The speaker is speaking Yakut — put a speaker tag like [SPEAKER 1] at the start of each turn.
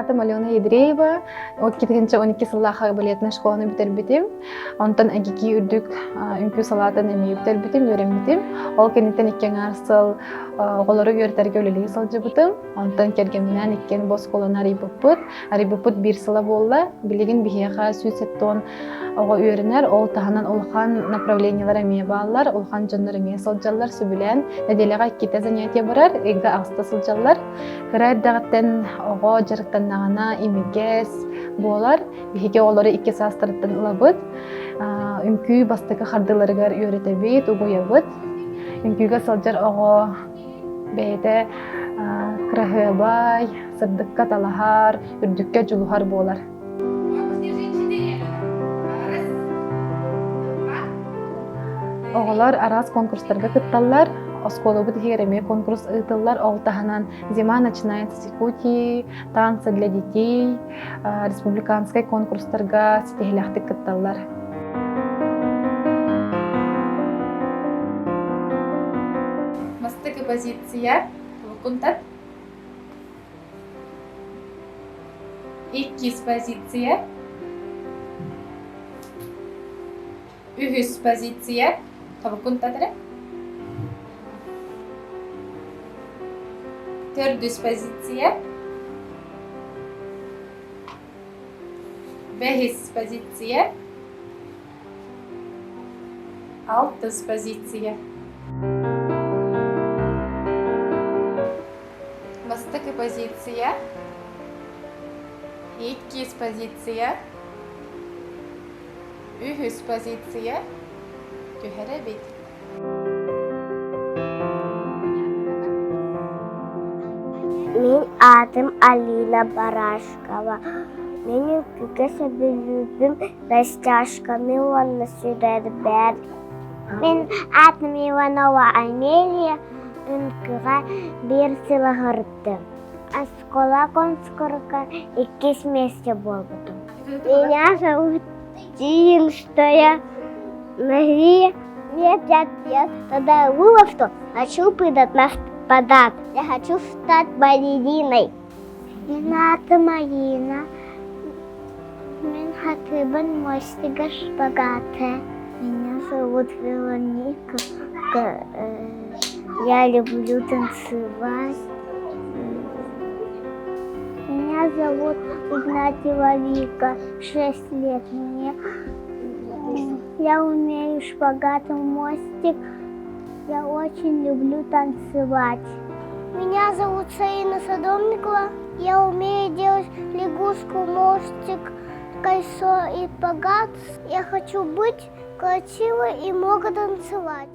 [SPEAKER 1] Мин аатым Алена Ядреева. 2012 сыллаахха балетнай школаны бүтэрбитим. Онтон АГИКИ үрдүк үҥкүү салаатын эмиэ бүтэрбитим, үөрэммитим. Ол кэнниттэн икки аҥаар сыл оҕолору үөрэтэргэ үлэлии сылдьыбытым. Онтон кэргэмминээн иккиэн бу оскуоланы арыйбыппыт. Арыйбыппыт биир сыла буолла. Билигин биһиэхэ 170 оҕо үөрэнэр. Ол таһынан улахан направлениелар эмиэ бааллар. Улахан дьоннор эмиэ сылдьаллар, сөбүлээн. Нэдиэлэҕэ иккитэ занятие барар, ыйга аҕыста сылдьаллар. Кыра эрдэҕиттэн оҕо дьарыктаннаҕына имигэс буолар. Биһиги оҕолору икки саастарыттан ылабыт. Үҥкүү бастакы хардыыларыгар үөрэтэбит, угуйабыт. Үҥкүүгэ сылдьар оҕо бэйэтэ кыраһыабай, сырдыкка талаһар, үрдүккэ дьулуһар буолар. Оҕолор араас конкурстарга кытталлар. Оскуолабыт иһигэр эмиэ конкурс ыытыллар. Ол таһынан «Зима начинается с Якутии», «Танцы для детей» республиканскай конкурстарга ситиһилээхтик кытталлар.
[SPEAKER 2] Бастакы позиция Кунтат. Иккис позиция. Үһүс позиция. Тобуккун татыры. Төрдүс позиция. Бэһис позиция. Алтыс позиция. Бастакы позиция. Иккис позиция. Үһүс позиция. Түһэрэбит.
[SPEAKER 3] Мин аатым Алина Барашкова. Мин үҥкүүгэ сөбүлүүбүн растяжканы уонна сүрэрбэр. Мин аатым Иванова Амелия. Үҥкүүгэ биир сыл аһардым. Оскуола конкурска иккис миэстэ буолбутум. Меня зовут Тин, что я Мария. Мне 5 лет. Тогда я было, что хочу подать. Я хочу стать балериной. Мин аатым Марина. Мин хатыбын мостига шпагаты. Меня зовут Вероника. Я люблю танцевать. Меня зовут Игнатьева Вика, 6 лет мне. Я умею шпагатом мостик. Я очень люблю танцевать. Меня зовут Саина Садовникова. Я умею делать лягушку, мостик, кольцо и шпагат. Я хочу быть красивой и много танцевать.